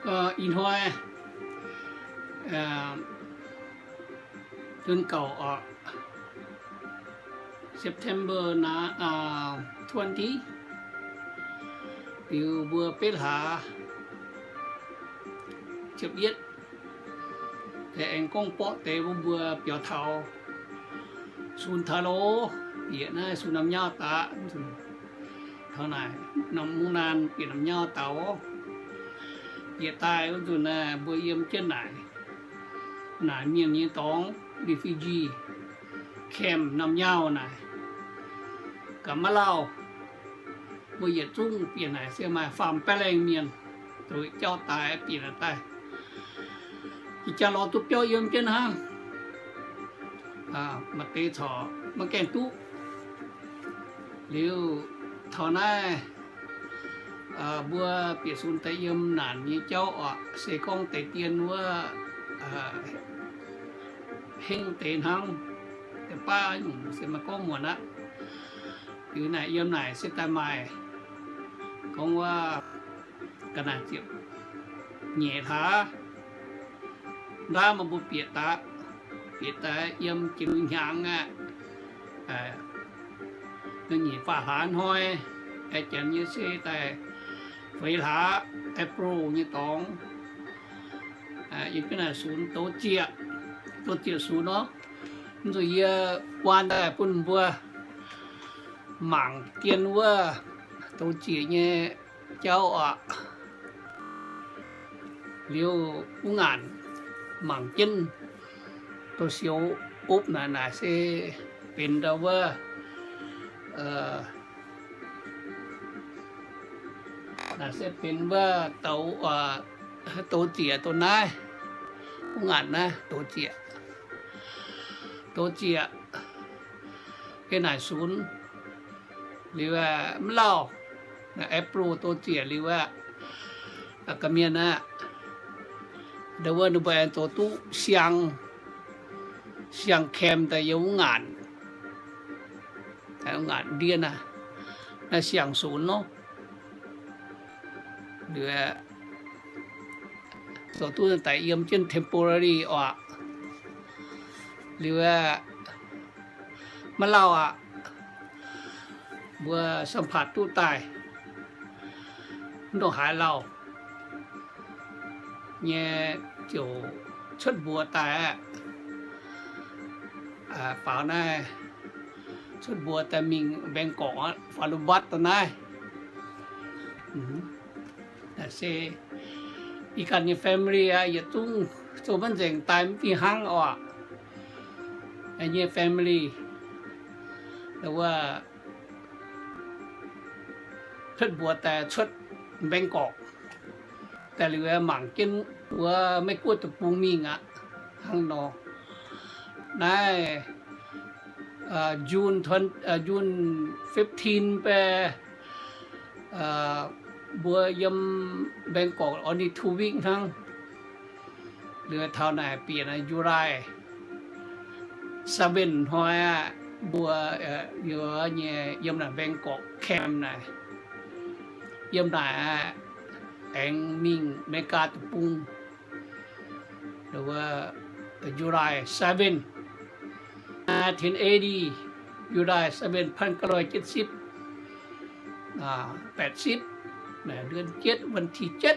Ih hnoi, dunh gauh oc, September twenty, liuz mbuo betv hlaax ziepc yietv, aengx gorngv borqv deix mbuo biaux taux Sun taux loz, bieqc naaiv Sun norm nyauv daaih. Taux naaic, norm mungv naan bieqc norm nyauv daaih oc. Bieqc daaih wuov nzunc naaiv mbuo yiem jienv naaic, naaic mienh nyei dorngx, refugee camp norm nyauv naaic, gaax maiv lauh, mbuo yietc zungv bieqc naaic se maaih faam baeqv laengh mienh, zoux jauv daaih bieqc naaic daaih. Ih jaax lorz duqv biauv yiem jienv hnangv. Maaih deix corc maiv gaengh duqv. Liuz taux naaiv, mbuo bieqc Sun daaih yiem naanc nyei jauv oc, se gorngv deix dien wuov hengv deix hnangv, deix baav nyungc se maiv gorngv muonc aqv. Liuz naaic yiem naaic se daaih maaih gorngv wuov ga'naaiv ziepc nyeic hlaax, ndaamv mbuo bieqc daaih, bieqc daaih yiem jiex hnyangx aqv, nyeic faah hlaax hnoi, aengx janx nyei se daaih feix hlaax, April nyei dorngx. Yiem jienv naaic Sun douz zieqc, douz zieqc Sun nor, mv zuqc yie waan daaih bun mbuo mangc dien wuov douz zieqc nyei jauv oc. Liuz wuov ngaanc mangc jienv douz sioux opv naaic, naaic se benx ndau wuov, naaic se benx wuov douz, douz zieqc douz naaiv. Wuov ngaanc naaiv douz zieqc, douz zieqc, yiem naaic Sun. Liuz maiv lauh, April douz zieqc liuz aqv, ga'mienh aqv, ndau wuov ninh mbuo aengx zoux duqv siang, siang camp daaih yiem wuov ngaanc, ngaanc ndiev naaiv, naaiv siang Sun nor. Liuz zoux duqv daaih yiem jienv temporary oc. Liuz maiv lauh aqv, mbuo สัมภาษณ์ duqv daaih, mv ndongc haaix lauh nyei ziouc cuotv mbuox daaih aqv. Faaux naaiv cuotv mbuox daaih mingh Bangkok, faaux Uluwatd daaih naaiv. Se ih ganh nyei family aqv, yietc zungv zoux maiv nzengc daaih mv fih hnangv oc. Nyei family wuov cuotv mbuox daaih cuotv Bangkok daaih liuz mangc jienv wuov Meiv Guoqv deic-bung mingh aqv. Hnangv nor, naaiv June, June fifteen baac mbuo yiem Bangkok only two week hnangv. Liuz taux naaic bieqc naaiv July seven hnoi aqv, mbuo nyei yiem naaic Bangkok camp naaic, yiem naaic aqv, aengx mingh America deic-bung. July seven, nineteen eighty, July seven, พันเก้าร้อยเจ็ดสิบ, แปดสิบ, เดือนเจ็ด วันที่เจ็ด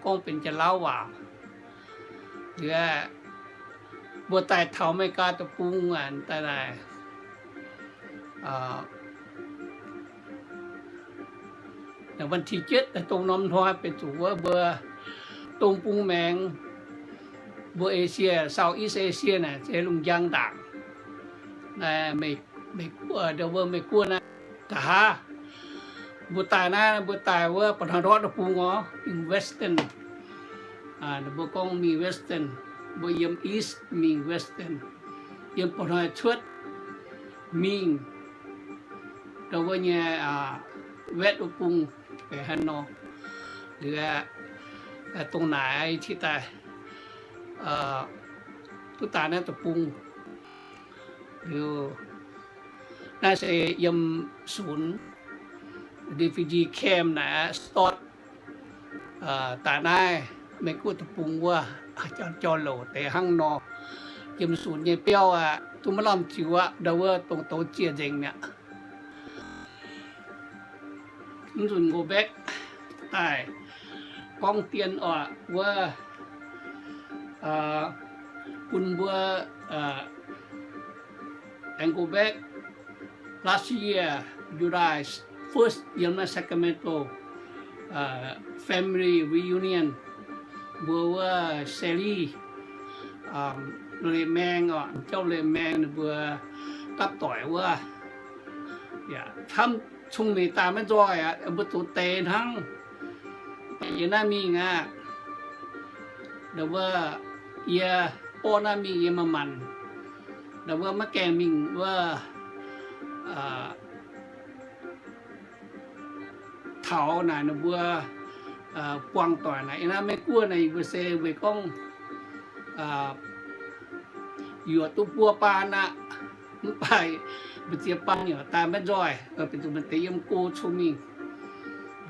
gorngv benx Janx-Lauv waac. Liuz mbuo daaih taux America deic-bung daaih naaic, วันที่เจ็ด daaih dongh norm hnoi benx zuqc wuov mbuo dongh bung maengx, mbuo Asia, Southeast Asia naaic se lungh njang ndaangc, Meiv Guoqv, ndau wuov Meiv Guoqv naaiv. Nqa'haav mbuo daaih naaiv, mbuo daaih wuov mba'hnoi ndortv deic-bung oc, mingh Western. Mbuo gorngv mingh Western, mbuo yiem East mingh Western, yiem mba'hnoi cuotv mingh ndau wuov nyei West wuov bung, benx hnangv nor. Liuz dongh naaic cingx daaih duqv daaih naaiv deic-bung. Liuz naaiv se yiem Sun refugee camp naaic aqv, Sturt, Daaih naaiv Meiv Guoqv deic-bung wuov, jauv-louc deix hnangv nor. Yiem sunx nyei biauv aqv, zungv maiv lamh ziux aqv, ndau wuov dongh douz ziec nzengc mi'aqv. Mv nzunc go back daaih gorngv dien oc wuov, bun mbuo aengx go back last year July first yiem naaiv Sacramento, family reunion, mbuo wuov Sally, Loraine Mang oc, jauv Loraine Mang ninh mbuo gapv doic wuov, camv cong-mengh daaih maiv nzoih aqv, mbuo zoux deix hnangv. Yie naaiv mingh aqv, ndau wuov, yie borqv naaiv mingh yie maaih maanc, ndau wuov maiv gaengh mingh wuov taux naaic ninh mbuo buangh doic naaic, yie naaiv Meiv Guoqv naaic yie mbuo se weic gorngv yuoqc duqv buo baan aqv. Mv baac mbu'ziex baan yaac daaih maiv nzoih, benx zuqc maaih deix yiem go cong-mengh.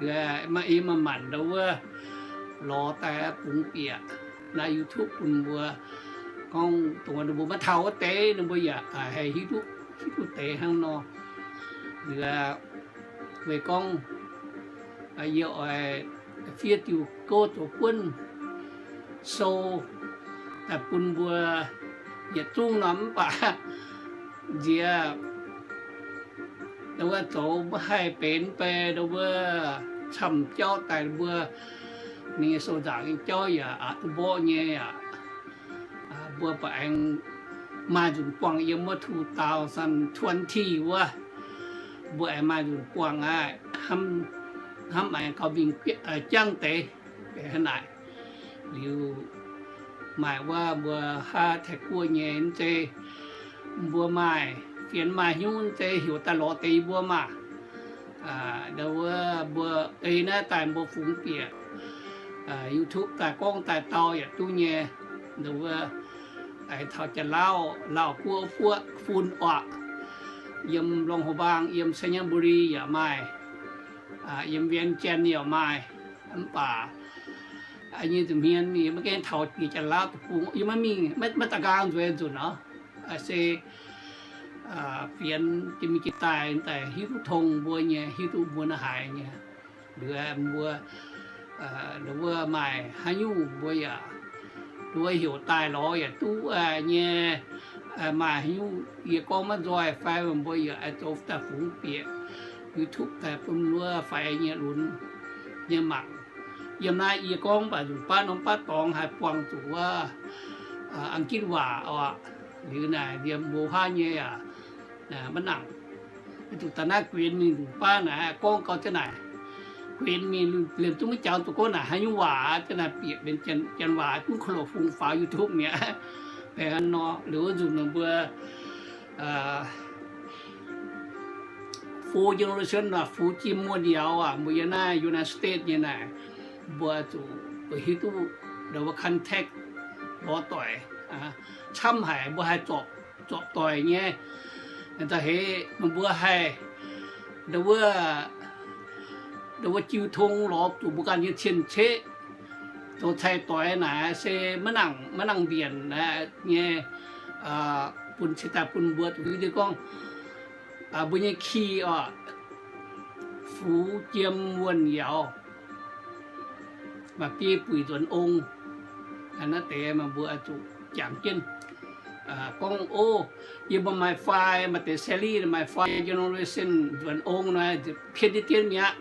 Yie maaih maanc ndau wuov lorz daaih bungx bieqc naaiv YouTube bun mbuo gorngv dongh ninh mbuo maiv taux wuov deix ninh mbuo yaac haih hiuv duqv deix hnangv nor. Liuz weic gorngv yie oix fiev diuh gouv zoux buonv sou daaih bun mbuo yietc zungv nor, mv baac nziex ndau wuov zoux maiv haih benx bei ndau wuov camv jauv daaih mbuo ninh nyei sou nzaangc nyei jauv yaac aqc duqv mborqv nyei aqv. Mbuo baac aengx maaih nzunc buangh yiem wuov two thousand twenty wuov, mbuo aengx maaih nzunc buangh aqv, hnamv aengx gauh mingh jangv deix. Hnangv naaic liuz, maaih wuov mbuo haav Taiv Guoqv nyei mv zeiz mbuo maaih fienx maaih hnyouv mv zeiz heuc daaih lorz deix yie mbuo maah. Ndau wuov mbuo ei naaiv daaih mbuo fungx bieqc YouTube daaih gorngv daaih dau yaac duqv nyei. Ndau wuov aengx taux Janx-Lauv, Lauv Guoqv, Guoqv fun oc. Yiem Luang Prabang, yiem Sainyabuli yaac maaih, yiem Vientiane yaac maaih. Mv baac nyei nza'hmien yie maiv gaengh taux jiex Janx-Lauv deic-bung, yie maiv mingh, maiv da'nqaang nzueic nzunc oc. Se fienx jiex mingh jiex daaih daaih hiuv duqv tong mbuo nyei, hiuv duqv mbuo naaiv haaix nyei. Liuz mbuo wuov maaih haaix nyungc mbuo yaac, wuov heuc daaih lorz yaac duqv nyei. Maaih haaix nyungc yie gorngv maiv nzoih fai mbuo yaac zoux daaih fungx bieqc YouTube daaih bun wuov faix nyei lunx nyei mangc. Yiem naaiv yie gorngv mv baac nzunc baav norm baav dorngx haih buangh zuqc wuov Ang^gitv waac oc. Liuz naaic yiem mbuo huaav nyei aac, maiv nangc. Zuqc daaih naaiv guenx mingh nzunc baav naaic gorngv gau jienv naaic, guenx mingh liemh zungv maiv jangx zuqc gorngv naaic haaix nyungc waac jienv naaic bieqc benx Janx-Waac, mv kouv loc fungx faaux YouTube mi'aqv. Benx hnangv nor liuz wuov nzunc meih mbuo four generation aac, fu'jueiv muonh yaauz aac, mbuo yiem naaiv United States nyei naaic, mbuo zuqc hiuv duqv ndau wuov contact lorz doic camv haic, mbuo haih zorpc doic nyei. Da'heix meih mbuo haih ndau wuov, ndau wuov jiu tong lorz zuqc mbuo ganh nyei cien-ceqv zoux cai doic naaic se maiv nangc, maiv nangc mbienc nyei. Bun cingx daaih bun mbuo zuqc hiuv duqv gorngv mbuo nyei ki oc, fu'jueiv muonh yaauz, maaih biei buic nzuonx ong. Naaiv deix meih mbuo zuqc jangx jienv gorngv, o, yie mbuo maaih five, maaih deix Sally maaih five generation nzuonx ong nor, pien diqv dien mi'aqv.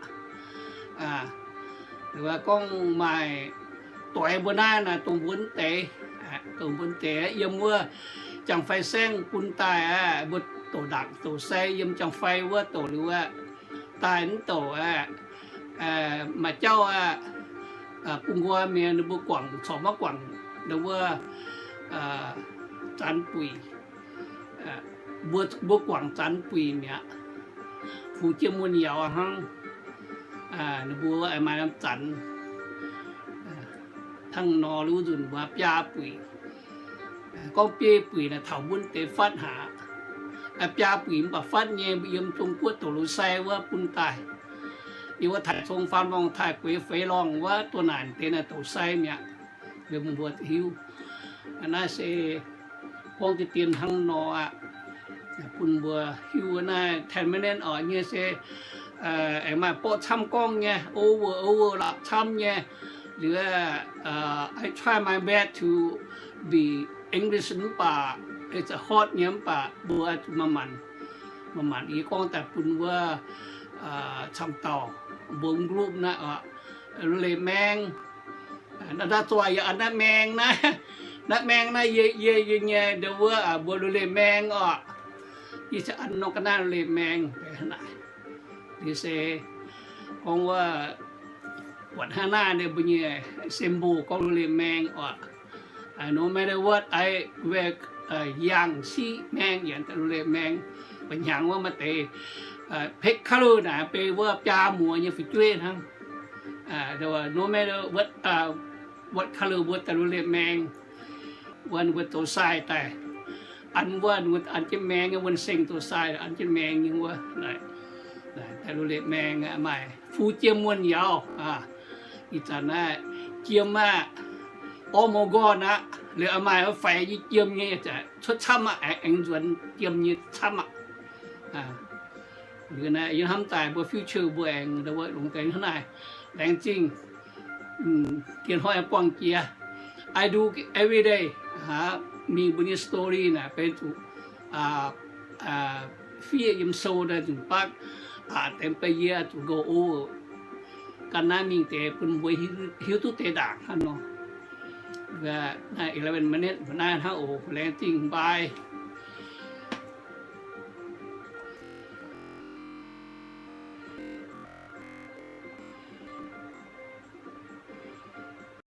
Gorngv maaih doix mbuo naaiv naaic dongh mbuo deix, dongh mbuo deix yiem wuov jangx-fai saengv bun daaih aqv, mbuo douc ndaangc douc sai yiem jangx-fai wuov douc liuz aqv, daaih mv douc aqv, maaih jauv aqv, bun nqoi mienh ninh mbuo guangc corc maiv guangc, ninh mbuo zanx buic, mbuo guangc zanx buic mi'aqv. Fu'jueiv muonh yaauz hnangv, ninh mbuo maaih zanx hnangv nor, wuov nzunc mbuo biaa buic. Gorngv biei buic naaic taux mbuo deix fatv haic. Biaa buic mv baac fatv nyei, mbuo yiem Zong-Guoqv douc liuz sai wuov bun daaih. Yie wuov taaix zong faam lorngh taaix gueix feix lorngh wuov duqv naaic deix naaiv douc sai mi'aqv. Liuz mbuo hiuv. Naaiv se gorngv deix dien hnangv nor aqv. Bun mbuo hiuv naaiv ten minutes oc nyei se aengx maaih borqv camv gorngv nyei, over, over lorqc camv nyei. Liuz, I try my best to be English mv baac it's hard nyei mv baac mbuo zuqc manc-manc. Manc-manc yie gorngv daaih bun wuov camv dauh mbuo group naaiv oc, lu leiz maeng. Naaiv zoih yie naaiv maeng naaiv, naaiv maeng naaiv yie, yie, yie nyei ndau wuov mbuo lu leiz maeng oc. Yie se an nor ga'naaiv lu leiz maeng. Liuz se gorngv wuov buatc hnangv naaiv mbuo nyei symbol gorngv lu leiz maeng oc. No matter what, I wear yangh siqv maeng, yangh lu leiz maeng. Ba'hnyangx wuov maaih deix pet color naaic benx wuov biaa muoz nyei fu'jueiv hnangv. No matter what color mbuo daaih lu leiz maeng. Wuov mbuo zoux sai daaih, an wuov an jienv maeng, wuov seng zoux sai an jienv maeng nyei wuov. Daaih lu leiz maeng maaih fu'jueiv muonh yaac ih zanc naaiv jiem aqv, orv mouz nqorn aqv. Liuz maaih faix nyei jiem nyei cuotv camv aqv, aengx nzuonx jiem nyei camv aqv. Liuz naaiv yie hnamv daaih mbuo future mbuo aengx longx deix hnangv naaiv. Laengz zingh. Dien hnoi buangh jiex, I do every day. Mingh mbuo nyei story naaic benx zuqc fiev yiem sou daaih nzunc baav, aqc deix beiv yie zuqc go over. Gan naaiv mingh deix bun mbuo hiuv duqv deix ndaangc hnangv nor. Eleven minutes mbuo naaiv hnangv oc. Laengz zingh, bye.